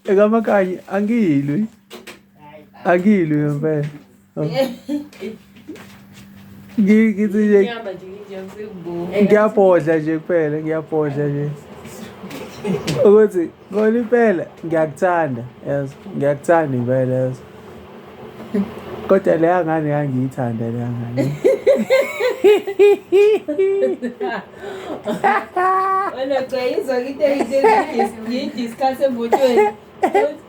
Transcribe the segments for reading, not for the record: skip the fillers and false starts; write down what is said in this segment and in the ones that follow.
Ekamakanye angilwi. Angilwi ngempela. Ngithi nje ngiyabhodla nje kuphela, ngiyabhodla nje. Ukuthi kona impela ngiyakuthanda, yazi. Ngiyakuthanda impela yazi. Kodwa leya ngane yangiyithanda leya ngane. Wena cha yizwa into engiyidiscuss emotweni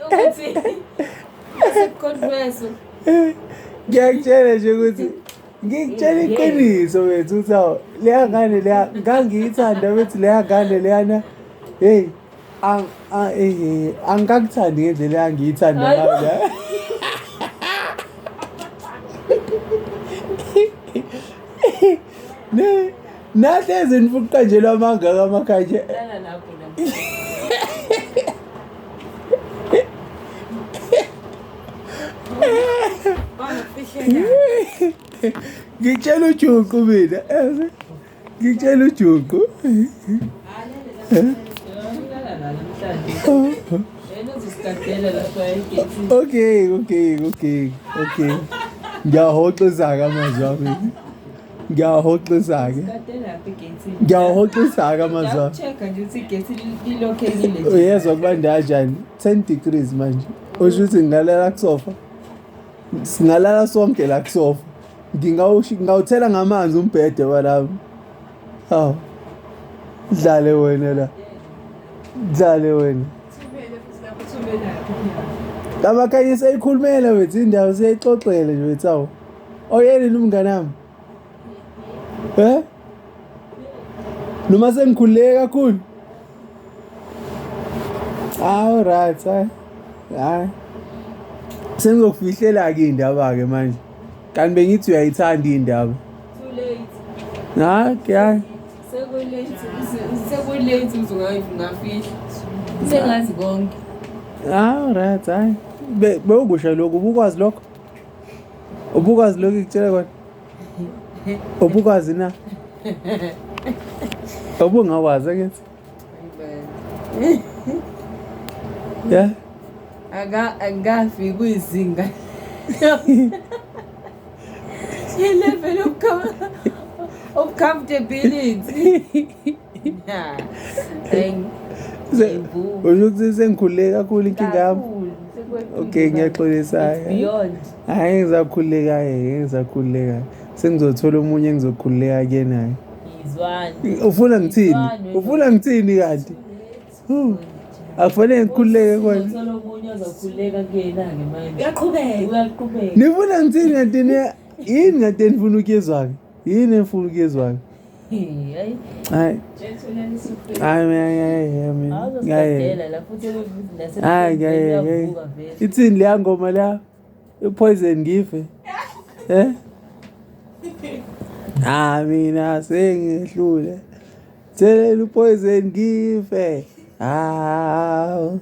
ukuthi sekuconfess. Ngiyakutshela nje ukuthi ngikutshela iqiniso wethu ukuthi awu leya ngane leya ngangiyithanda ukuthi leya ngane leyana hey angikakuthandi ngendlela engangiyithanda ngayo la. Ne nahlezi nifuna ukuqanjelwa amangaka amakhaya nje. Lala lapho la. Ngitshela ujuqu mina. Ngitshela ujuqu. Okay, okay, okay, okay. Ngiyahoxisa-ke amazwi ami. Ngiyahoxisa-ke. Ngiyahoxisa-ke amazwi ami. Uyezwa kubanda kanjani? 10 degrees manje. Usho ukuthi ngingalala kusofa. Singalala sonke la kusofa. Ngingawuthela ngamanzi umbhede walapho. Hawu. Dlale wena la. Dlale wena. Lamakhanye seyikhulumela wethu indawo seyixoxele nje wethu awu. Oyeni umngane wami. Eh? Noma sengikhululeke kakhulu. All right, hayi. Hayi. Sengizokufihlela-ke iy'ndaba-ke manje. Kanti bengithi uyayithanda iy'ndaba. Too late. Hayi, hayi. Sekulate, sekulate uze ungafihla. Sengazi konke. All right, hayi. Bewukusha lokhu, ubukwazi lokho? Ubukwazi lokhu ngikutshela kona? Ubukwazi na? Ubungawazi angithi? Yeah. Aka angafiki kwizinga. I-level of of comfortability. Nah. Usho ukuthi sengikhululeke kakhulu inkinga yami. Okay, ngiyaxolisa. Beyond. Hhayi ngizakhululeka-ke, ngeke ngisakhululeka. Sengizothola omunye engizokhululeka kuyena-ke. Izwani. Ufuna ngithini? Izwani. Ufuna ngithini kanti? Akufanele ngikhululeke kona. Uzothola omunye ozokhululeka kuyena-ke manje. Uyaqhubeka. Uyaqhubeka. Nifuna ngithini kanti yini kanti enifuna ukuyezwa-ke? Yini enifuna ukuyezwa-ke? Hayi. Hayi. Hayi mina ngeke mina. Ngeke. Awuzosigadela la futhi Hayi ngeke. uyavuka vele. Ithini leya ngoma leya? I-poison ngife. Eh? Ah mina sengihlule. Thelela upoison ngife. Hawu.